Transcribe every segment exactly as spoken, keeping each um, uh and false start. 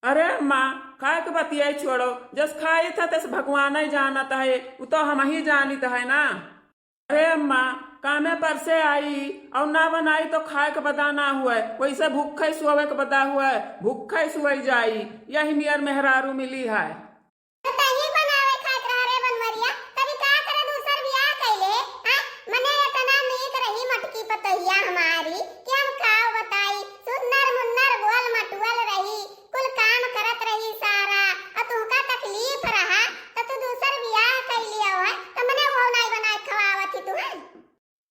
अरे अम्मा, खाए के बतियाई छोड़ो, जस खाइत है तस भगवान ही जानत है, उ तो हमही जानित है ना। अरे अम्मा, कामे पर से आई और ना बनाई तो खाए के बदा ना हुए, वैसे भूखे सोवे के बदा हुए, भूखे सोई जाई, यही नियर मेहरारू मिली है। तो तही बनावे खात रहा रे बनवरिया, तभी का करे दूसर बियाह कैले, हाँ? मने इतना नीक रही मोटकी पतोहिया हमारी कि हम का बताई, सुन्नर मुन्नर गोल मटुअल रही, कुल काम करत रही सारा, और तुहका तकलीफ रहा, तो तू दूसर बियाह कैली है, तो मने वो नाई बनाए खवावत ही तुहन।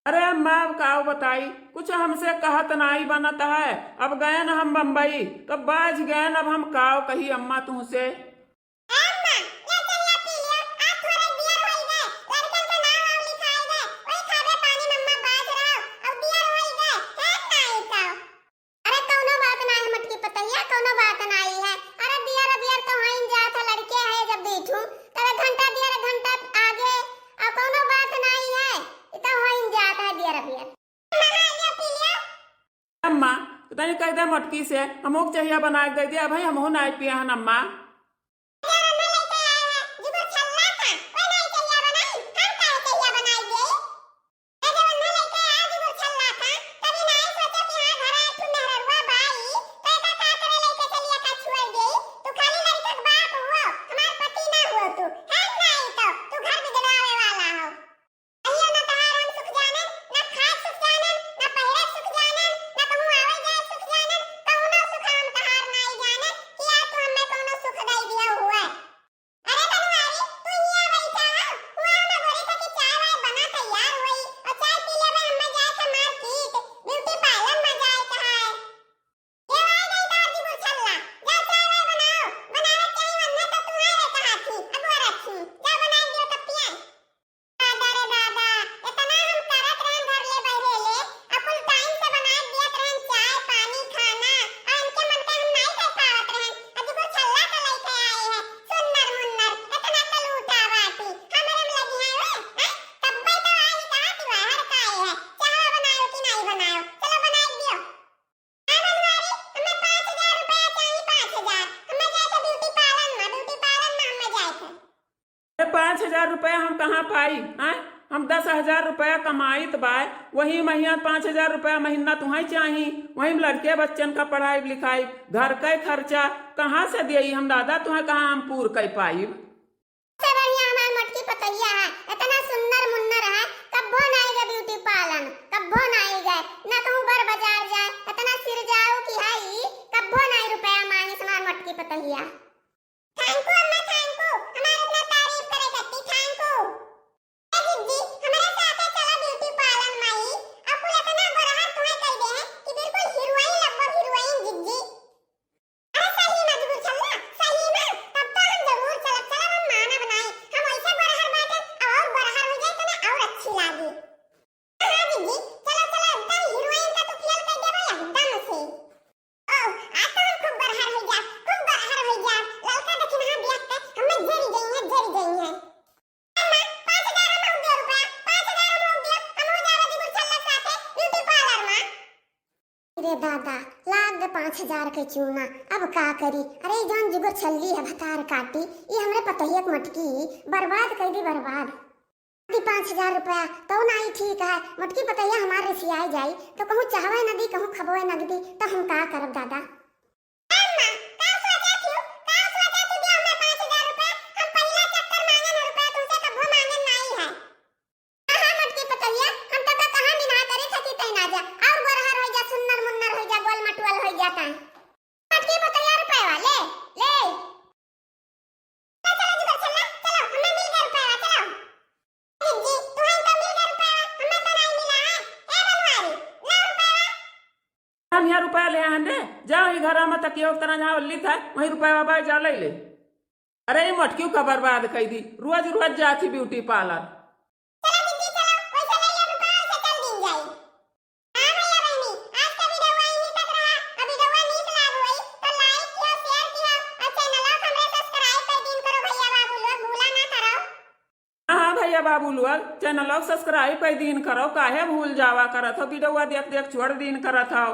अरे अम्मा, अब काव बताई, कुछ हमसे कहत नाई बनत है। अब गयन हम बम्बई, तो बाझ गयन, अब हम काव कही अम्मा तुहसे। ए अम्मा, ले चलिया पी लियो, आज थोड़े बियर होई गए, लड़कन के नाम वाम लिखाई गए, वही खाबे पानी में अम्मा बाझ रहो, अब बियर होई गए, है नाई काव। अरे कौनो बात नाई है मोटकी पतोहिया, कौनो बात नाई है। अरे बियर बियर तो होइन जात है, लड़के है जब बैठू, तब एक घंटा बियर एक घंटा आगे, और कौनो बात नाई है, इ तो होइन जात है बियर बियर। नहा लियो, पी लियो। अम्मा, तू तनी कह दे मोटकी से, हमहू के चहिया बना के दे दे, अबही हमहू नाई पिए हन अम्मा। कहियो ना तहार हम सुख जानन, ना खाए सुख जानन, ना पहिरे सुख जानन, ना कहूँ आवे जाए सुख जानन, कौनो सुख हम तहार नाई जानन कि आज तू हमें कौनो सुख दे दिया हुआ। अरे बनवारी, तू हियाँ बैठा हो, हुआँ हम गोरी थकी चाय वाय बना तैयार हुई, और चाय पी लेबे, हमें जाए के मार्केट, ब्यूटी पार्लर में जाए के है। ए भाई नहीं तो अर्जी गुरछल्ला, जा चाय वाय बनाओ, बनावे के ही वन्ने तो तुम्हारे कहा थी, अगुआ रखी, जा बनाई दियो तब पिए। दादा रे दादा, इतना हम करत रहन घर ले बहरे ले, अकुल टाइम से बनाए दियत रहन चाय, पानी, खाना, आ इनके मन के हम नाई कर पावत रहन। अर्जी गुरछल्ला के लइके आए हैं, सुन्नर मुन्नर, इतना तो लूटा बाटी, हमरे में लगी हैं वे, हैं? तब्बे तो आई कहा कि बाहर का आए हैं, चाय बनाओ कि नाई बनाओ, चलो बनाई दियो। हाँ बनवारी, हमें पाँच हजार रुपया चाही, पाँच हजार। हमें जाए के ब्यूटी पार्लर में, ब्यूटी पार्लर में हमें जाए के। अरे पाँच हजार रुपया हम कहाँ पाई, हैं? हम दस हजार रुपया कमाइत बाय, वही महीना पाँच हजार रुपया महीना तुहैं चाही, वही में लड़के बच्चन का पढ़ाई लिखाई, घर का खर्चा कहाँ से देई हम दादा, तुहैं कहाँ हम पूर कर पाई? सबसे बढ़िया हमार मोटकी पतोहिया है, इतना सुन्नर मुन्नर है, कब्बो नाई गए ब्यूटी पार्लर, कब्बो नाई गए, ना कहूँ बड़ बाजार जाए, इतना सिरजाऊ की है ई, कब्बो नाई रुपया मांगिस हमार मोटकी पतोहिया। Thank you अम्मा, thank you, हमार इतना तारीफ करे करती, thank you। ए जिज्जी, हमरे साथे चलो ब्यूटी पार्लर माई, अब कुल इतना गोरहर तुम्हें कर दे हैं कि बिल्कुल हीरोइन लगभग हीरोइन जिज्जी। अरे सही में जुगुर चलना, सही में? तब तो हम जरूर चलब, चलब हम मानब नाई। हम ऐसे गोरहर बाटे, अब और गोरहर हो जाए तो ना और अच्छी लागी। हाँ, हाँ, जिज्जी, चलो, चलो, एकदम हीरोइन का तो फेल कर देबो एकदम से। ओ, आज तो हम खूब गोरहर हो जा, खूब गोरहर हो जा। ललका देखी ना देख के, हमें जरी गई है, जरी गई है। अम्मा, पाँच हजार हम दे रुपया, पाँच हजार हम दे, हम हो जावे जुगुर चलना साथे ब्यूटी पार्लर में। रे दादा, लाग गए पाँच हजार के चूना, अब का करी? अरे, ई जौन जुगुर छल्ली है भतार काटी, ई हमरे पतोहिया के मटकी बर्बाद कर दी, बर्बाद। दी पाँच हजार रुपया, तो ना ही ठीक है, मटकी पतोहिया हमार रिसियाई जाई, तो कहूँ चाहवे न दी, कहूँ खबवे न दी, तो हम का करब दादा? अम्मा, का सोचा थी? का सोचा थी? दियो हमें पाँच हजार रुपया, हम पहला चक्कर मांगे न रुपया, तुमसे कभो मांगे नहीं है। हाँ, हाँ, मोटकी पतोहिया, हम तो का कहाँ मिनहा करे थकी तैना जा, और गोरहर हो जा, सुन्नर मुन्नर हो जा, गोल मटुअल हो जा ताई। मोटकी पतोहिया रुपया ले, ले। चलो, चलो, जुगुर चलना, चलो, हमें मिल गया रुपया, चलो। जिज्जी, तुम्हें तो मिल गया रुपया, हमें तो नहीं मिला है। ए बनवारी, ला रुपया। हम यहाँ रुपया ले आए हैं रे, जाओ ये घर में तकिया उस तरह जहाँ लिखा है, वहीं रुपया बाबा जा ले ले। अरे, ये मटकियों का बर्बाद कर दी, रोज रोज जाती ब्यूटी पार्लर। चलो दीदी, चलो, वैसे ले लिया रुपया, वैसे चल दिन जाई। हाँ भैया बहनी, आज का वीडियो यहीं तक रहा। अब वीडियो नीक लाग होई तो लाइक कियो, शेयर कियो और चैनल को हमरे सब्सक्राइब कर दीन करो भैया बाबू लोग, भूला ना करो। हाँ, हाँ भैया बाबू लोग, चैनल को सब्सक्राइब कर दीन करो, काहे भूल जावा करत हो, वीडियो देख देख छोड़ दीन करत हो।